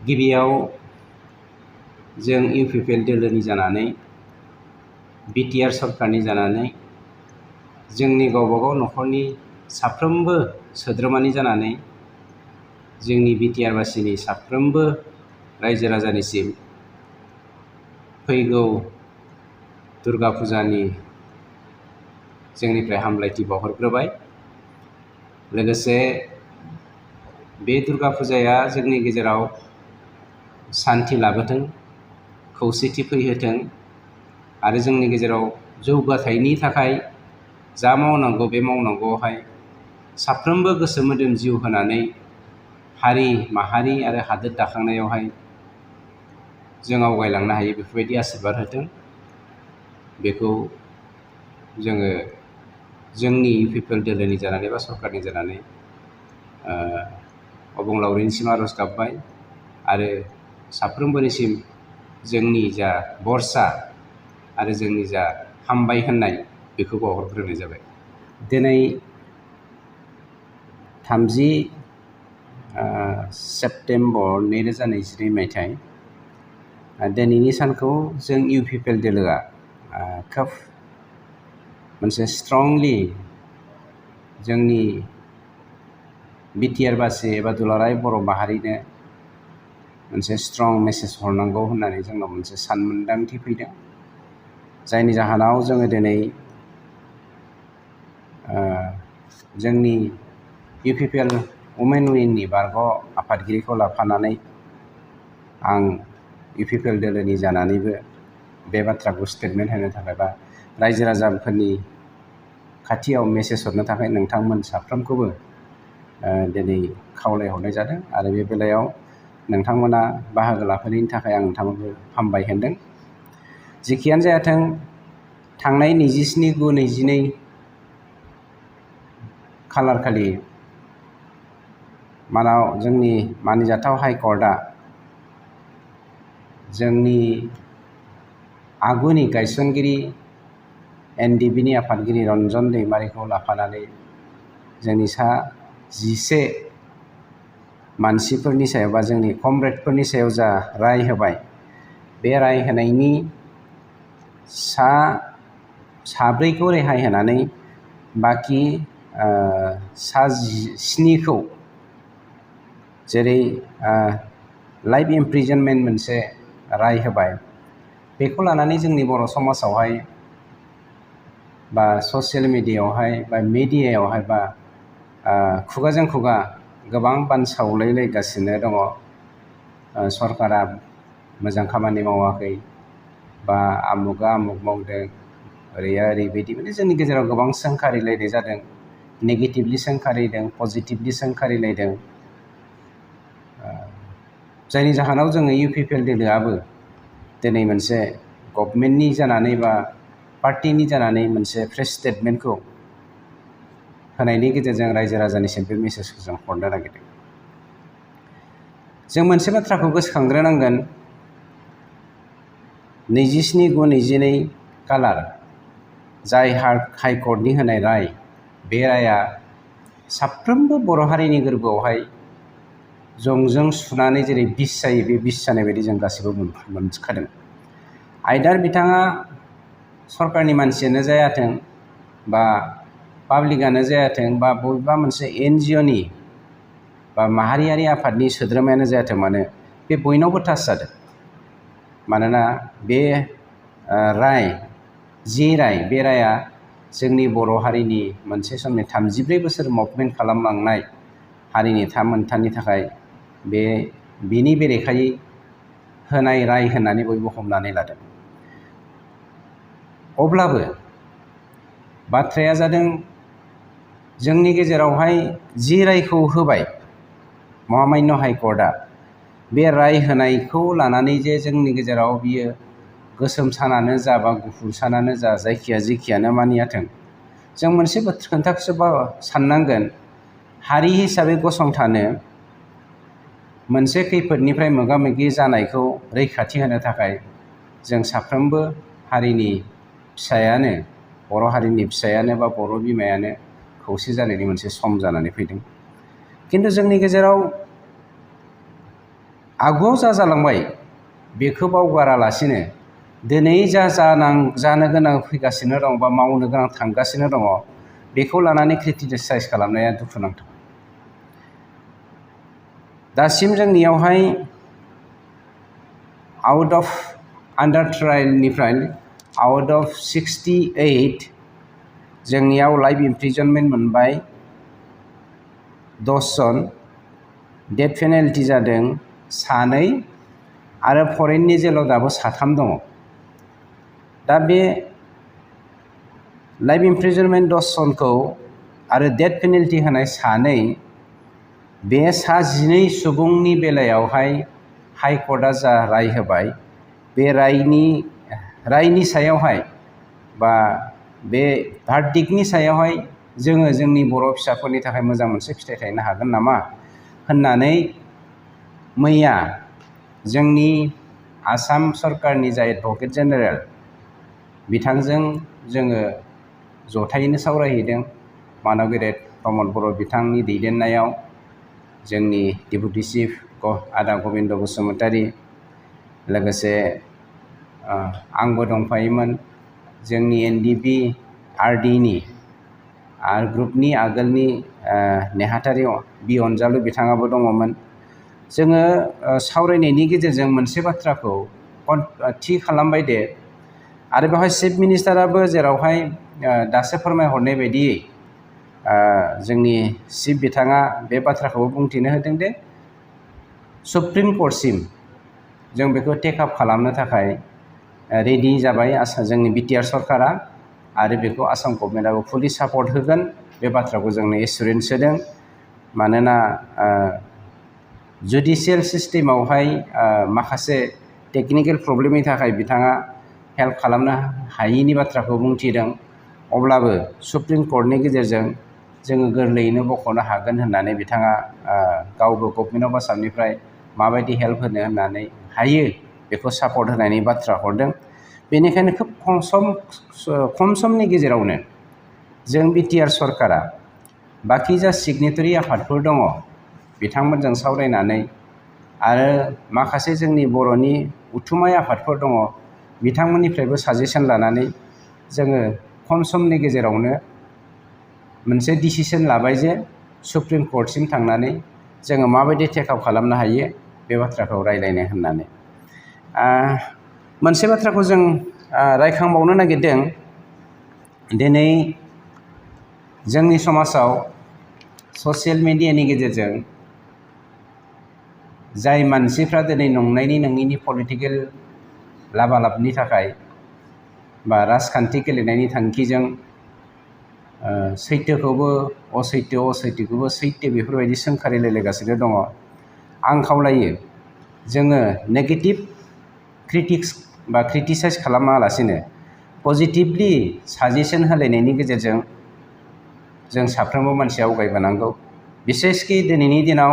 गिबियाव जों इउपिपिएल दोलोनि जानानै बिटिआर सरकारनि जानानै जोंनि गावबागाव न'खरनि साफ्रोमबो सोद्रोमानि जानानै जोंनि बिटिआरबासिनि साफ्रोमबो रायजो राजानिसिम फैगौ दुर्गा फुजानि जोंनिफ्राय हामलायथि बावहरग्रोबाय। लोगोसे बे दुर्गा फुजाया जोंनि गेजेराव सान्थि लाबोथों, खौसेथि फैहोथों आरो जोंनि गेजेराव जौगाथायनि थाखाय जा मावनांगौ बे मावनांगौआवहाय साफ्रोमबो गोसो मोदोम जिउ होनानै हारि माहारि आरो हादोर दाखांनायावहाय जों आवगायलांनो हायो, बेफोरबायदि आशीर्बाद होथों। बेखौ जोङो जोंनि इउपिपिएल दोलोनि जानानै बा सरकारनि जानानै अबंलावरिनिसिम आर'ज गाबबाय आरो साफ्रोमबोनिसिम जोंनि जा भरसा आरो जोंनि जा हामबाय होननाय बेखौ बावहरग्रोनाय जाबाय। दिनै 30 सेप्तेम्बर 2022 मायथाइ। दिनैनि सानखौ जों इउपिपिएल दोलोआ खोब मोनसे स्ट्रंलि जोंनि बिटिआरबासि एबा दुलाराय बर' माहारिनो मोनसे स्ट्रं मेसेज हरनांगौ होननानै जोंनाव मोनसे सानमोन्दांथि फैदों। जायनि जाहोनाव जोङो दिनै जोंनि इउपिपिएल वुमेन विंनि बारग' आफादगिरिखौ लाफानानै आं इउपिपिएल दोलोनि जानानैबो बे बाथ्राखौ स्टेटमेन्ट होनो थाखाय बा रायजो राजाफोरनि खाथियाव मेसेज हरनो थाखाय नोंथांमोन साफ्रोमखौबो दिनै खावलायहरनाय जादों आरो बे बेलायाव नोंथांमोना बाहागो लाफैनायनि थाखाय आं नोंथांमोनखौ हामबाय होनदों। जेखियानो जायाथों, थांनाय 27/9/22 खालार खालि जोंनि मानिजाथाव हाइकर्टआ जोंनि आगुनि गायसनगिरि एनडिबिनि आफादगिरि रन्जन दैमारिखौ लाफानानै जोंनि सा 11 मानसिफोरनि सायाव बा जोंनि कमरेडफोरनि सायाव जा राय होबाय, बे राय होनायनि सा 4खौ रेहाय होनानै बाखि सा 7खौ जेरै लाइफ इमप्रिजनमेन्ट मोनसे राय होबाय, बेखौ लानानै जोंनि बर' समाजावहाय बा ससियेल मिडियायावहाय बा मिडियायावहाय बा खुगाजों खुगा गोबां बानसावलायलायगासिनो दङ। सरकारा मोजां खामानि मावाखै बा आमुगा आमुग मावदों, ओरैया ओरैबायदि, माने जोंनि गेजेराव गोबां सोंखारिलायनाय जादों। नेगेटिभलि सोंखारिदों, पजिटिभलि सोंखारिलायदों। जायनि जाहोनाव जोङो इउपिपिएल दोलोआबो दिनै मोनसे गभर्नमेन्टनि जानानै बा पार्टिनि जानानै मोनसे प्रेस स्टेटमेन्टखौ होनायनि गेजेरजों रायजो राजानिसिम बे मेसेजखौ जों हरनो नागिरदों। जों मोनसे बाथ्राखौ गोसोखांग्रोनांगोन, 27/9/22 खालार जाय हाइकर्टनि होनाय राय, बे राया साफ्रोमबो बर' हारिनि गोरबोआवहाय जंजों सुनानै जेरै बिस जायो, बे बिस जानाय बायदि जों गासैबो मोनखादों। आइदार बिथाङा सरकारनि मानसियानो जायाथों बा पाब्लिकआनो जायाथों बा बबेबा मोनसे एनजिअनि बा माहारियारि आफादनि सोद्रोमायानो जायाथों मानो, बे बयनावबो टाच जादों। मानोना बे बे राया जोंनि बर' हारिनि मोनसे समनि 34 बोसोर मुभमेन्ट खालामलांनाय हारिनि थामोनथानि थाखाय बेनि बेरेखायै होनाय राय होननानै बयबो हमनानै लादों। अब्लाबो बाथ्राया जादों, जोंनि गेजेरावहाय जि रायखौ होबाय महामान्य हाइकर्टआ, बे राय होनायखौ लानानै जे जोंनि गेजेराव बियो गोसोम सानानो जा बा गुफुर सानानो जा, जेखियानो मानियाथों, जों मोनसे खोथाखौसो साननांगोन, हारि हिसाबै गसंथानो मोनसे खैफोदनिफ्राय मोगा मोगि जानायखौ रैखाथि होनो थाखाय जों साफ्रोमबो हारिनि फिसायानो, बर' हारिनि फिसायानो बा बर' बिमायानो खौसे जानायनि मोनसे सम जानानै फैदों। खिन्थु जोंनि गेजेराव आगुआव जा जालांबाय बेखौ बावगारालासिनो दिनै जानो गोनां फैगासिनो दं बा मावनो गोनां थांगासिनो दङ बेखौ लानानै क्रिटिसाइज खालामनाया दुखुनांथाव। दासिम जोंनियावहाय आउट अफ आन्डार ट्रायलनिफ्राय आउट अफ 68 जोंनियाव लाइफ इमप्रिजनमेन्ट मोनबाय 10 जन, डेथ पेनाल्टि जादों 2 आरो फरेननि जेलाव दाबो 3 दङ। दा बे लाइफ इमप्रिजनमेन्ट 10 जनखौ आरो डेथ पेनाल्टि होनाय 2 बे 12 सुबुंनि बेलायावहाय हाइकर्टआ जा राय होबाय बे रायनि सायावहाय बा बे भार्डिक्टनि सायावहाय जोङो जोंनि बर' फिसाफोरनि थाखाय मोजां मोनसे फिथाइ थायनो हागोन नामा होननानै मैया जोंनि आसाम सरकारनि जा एडभकेट जेनेरेल बिथांजों जोङो जथायैनो सावरायहैदों। मानब गेदेर प्रमद बर' बिथांनि दैदेननायाव जोंनि डेपुटि चिफ आदा गबिन्द बसुमतारी लोगोसे आंबो दंफायोमोन। जोंनि एनडिपि आरडिनि आर ग्रुपनि आगोलनि नेहाथारि बि अनजालु बिथाङाबो दङमोन। जोङो सावरायनायनि गेजेरजों मोनसे बाथ्राखौ थि खालामबाय दे आरो बेवहाय चिफ मिनिस्टाराबो जेरावहाय दासो फोरमायहरनाय बायदियै जोंनि चिफ बिथाङा बे बाथ्राखौबो बुंथिनो होदों दे सुप्रिम कर्टसिम जों बेखौ टेकआप खालामनो थाखाय रेडि जाबाय जोंनि बिटिआर सरकारा आरो बेखौ आसाम गभर्नमेन्टआबो फुलि सापर्ट होगोन बे बाथ्राखौ जोंनो एसुरेन्स होदों। मानोना जुडिशियेल सिस्टेमावहाय माखासे टेकनिकेल प्रब्लेमनि थाखाय बिथाङा हेल्प खालामनो हायैनि बाथ्राखौ बुंथिदों। अब्लाबो सुप्रिम कर्टनि गेजेरजों जोङो गोरलैयैनो बख'नो हागोन होननानै बिथाङा गावबो गभर्नमेन्ट अफ आसामनिफ्राय माबायदि हेल्प होनो होननानै हायो बेखौ सापर्ट होनायनि बाथ्रा हरदों। बेनिखायनो खोब खम समनि गेजेरावनो जों बिटिआर सरकारा बाखि जा सिगनेटरि आफादफोर दङ बिथांमोनजों सावरायनानै आरो माखासे जोंनि बर'नि उथुमाय आफादफोर दङ बिथांमोननिफ्रायबो साजेसन लानानै जोङो खम समनि गेजेरावनो मोनसे डिसिसन लाबाय जे सुप्रिम कर्टसिम थांनानै जोङो माबायदि टेकआप खालामनो हायो बे बाथ्राखौ रायज्लायनो होननानै। मोनसे बाथ्राखौ जों रायखांबावनो नागिरदों। दिनै जोंनि समाजाव ससियेल मिडियानि गेजेरजों जाय मानसिफ्रा दिनै नंनायनि नङिनि पलिटिकेल लाबालाबनि थाखाय बा राजखान्थि गेलेनायनि थांखिजों सैथोखौबो असैथो असैथोखौबो सैथो बेफोरबायदि सोंखारिलायगासिनो दङ। आं खावलायो जोङो नेगेटिभ क्रिटिक्स बा क्रिटिसाइज खालामालासिनो पजिटिभलि साजेसन होलायनायनि गेजेरजों जों साफ्रोमबो मानसिया आवगायबोनांगौ। बिसेसकि दिनैनि दिनाव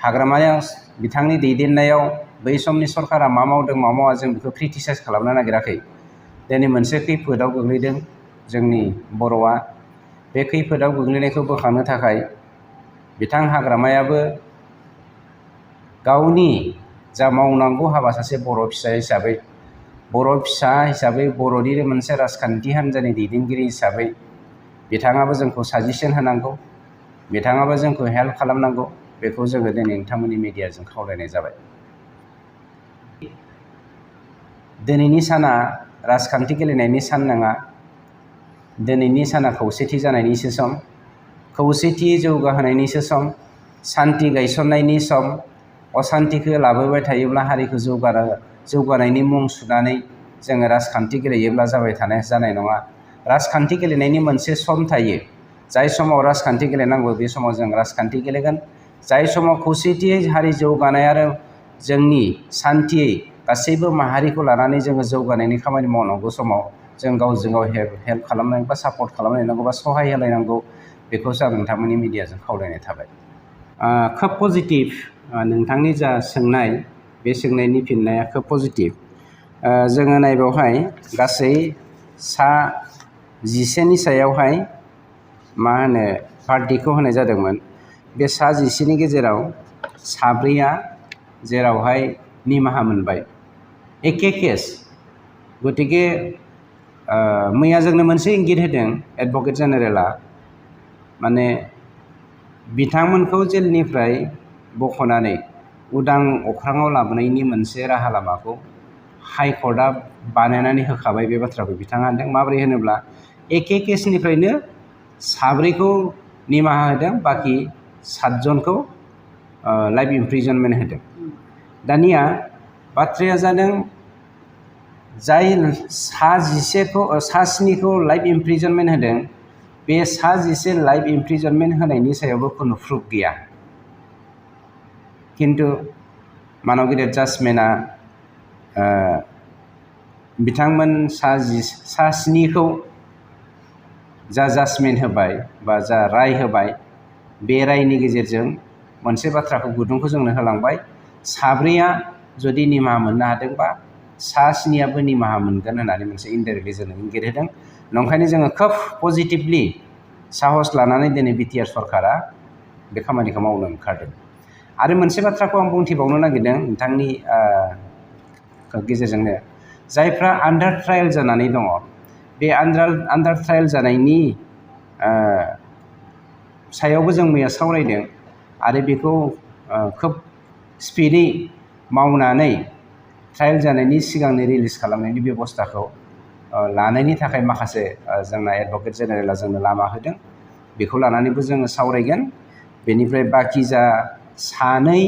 हाग्रामाया बिथांनि दैदेननायाव बै समनि सरकारा मा मावदों मा मावा जों बेखौ क्रिटिसाइज खालामनो नागिराखै। दिनै मोनसे खैफोदाव गोग्लैदों जोंनि बर'आ। बे खैफोदाव गोग्लैनायखौ बोखांनो थाखाय बिथां हाग्रामायाबो गावनि जा मावनांगौ हाबा सासे बर' फिसा हिसाबै बर'निनो मोनसे राजखान्थि हान्जानि दैदेनगिरि हिसाबै बिथाङाबो जोंखौ साजेसन होनांगौ, बिथाङाबो जोंखौ हेल्प खालामनांगौ। बेखौ जोङो दिनै नोंथांमोननि मिडियाजों खावलायनाय जाबाय। दिनैनि साना राजखान्थि गेलेनायनि सान नङा। दिनैनि साना खौसेथि जानायनिसो सम, खौसेथि जौगाहोनायनिसो सम, सान्थि गायसननायनि सम। असान्थिखौ लाबोबाय थायोब्ला हारिखौ जौगानायनि मुं सुनानै जोङो राजखान्थि गेलेयोब्ला जानाय नङा। राजखान्थि गेलेनायनि मोनसे सम थायो। जाय समाव राजखान्थि गेलेनांगौ बे समाव जों राजखान्थि गेलेगोन। जाय समाव खौसेथियै हारि जौगानाय आरो जोंनि सान्थियै गासैबो माहारिखौ लानानै जोङो जौगानायनि खामानि मावनांगौ समाव जों गावजों गाव हेल्प खालामनांगौ बा सापर्ट खालामलायनांगौ बा सहाय होलायनांगौ। बेखौसो आं नोंथांमोननि मिडियाजों खावलायनाय थाबाय। खोब पजिटिभ नोंथांनि जा सोंनाय बे सोंनायनि फिननाया खोब पजिटिभ। जोङो नायबावहाय गासै 11 सायावहाय भार्डिक्टखौ होनाय जादोंमोन। बे 11 गेजेराव 4आ जेरावहाय निमाहा मोनबाय एखे केस। गतिके मैया जोंनो मोनसे इंगित होदों एडभोकेट जेनेरेला, माने बिथांमोनखौ जेलनिफ्राय बख'नानै उदां अख्राङाव लाबोनायनि मोनसे राहा लामाखौ हाइकर्टआ बानायनानै होखाबाय। बे बाथ्राखौ बिथाङा होनदों। माबोरै होनोब्ला एखे केसनिफ्रायनो 7खौ निमाहा होदों, बाखि 7 जनखौ लाइफ इमप्रिजनमेन्ट होदों। दानिया बाथ्राया जादों जाय 7खौ लाइफ इमप्रिजनमेन्ट होदों, बे 11 लाइफ इमप्रिजनमेन्ट होनायनि सायावबो खुनु प्रुफ गैया। किन्तु मानव गिदिर जाजमेन्टआ बिथांमोन 7खौ जा जाजमेन्ट होबाय बा जा राय होबाय, बे रायनि गेजेरजों मोनसे बाथ्राखौ गुदुंखौ जोंनो होलांबाय। 7आ जुदि निमाहा मोननो हादोंबा 7आबो निमाहा मोनगोन होननानै मोनसे इनडाइरेक्टलि जोंनो इंगित होदों। नंखायनो जोङो खोब पजिटिभलि साहस लानानै दिनै बिटिआर सरकारा बे खामानिखौ मावनो ओंखारदों। आरो मोनसे बाथ्राखौ आं बुंथिबावनो नागिरदों नोंथांनि गेजेरजोंनो, जायफ्रा आन्डार ट्रायल जानानै दङ, बे आन्डार ट्रायल जानायनि सायावबो जों मैया सावरायदों आरो बेखौ खोब स्पिडै मावनानै ट्रायल जानायनि सिगांनो रिलिज खालामनायनि बेबस्थाखौ लानायनि थाखाय माखासे जोंना एडभोकेट जेनेरेला जोंनो लामा होदों। बेखौ लानानैबो जोङो सावरायगोन। बेनिफ्राय बाखि जा 2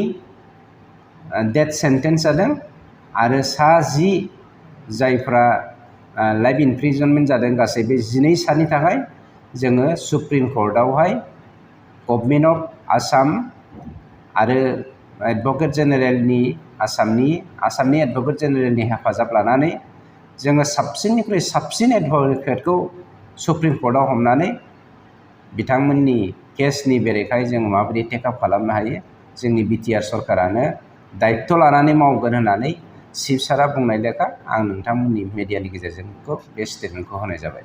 डेथ सेन्टेन्स जादों आरो 10 जायफ्रा लाइफ इमप्रिजनमेन्ट जादों, गासै बे 12 थाखाय जोङो सुप्रिम कर्टआवहाय गभर्नमेन्ट अफ आसाम आरो एडभोकेट जेनेरेलनि आसामनि एडभोकेट जेनेरेलनि हेफाजाब लानानै जोङो साबसिननिख्रुइ साबसिन एडभोकेटखौ सुप्रिम कर्टआव हमनानै बिथांमोननि केसनि बेरेखायै जों माबायदि टेकआप खालामनो हायो, जोंनि बिटिआर सरकारानो दायित्व लानानै मावगोन होननानै चिफ सारा बुंनाय लेखा आं नोंथांमोननि मिडियानि गेजेरजों बे स्टेटमेन्टखौ होनाय जाबाय।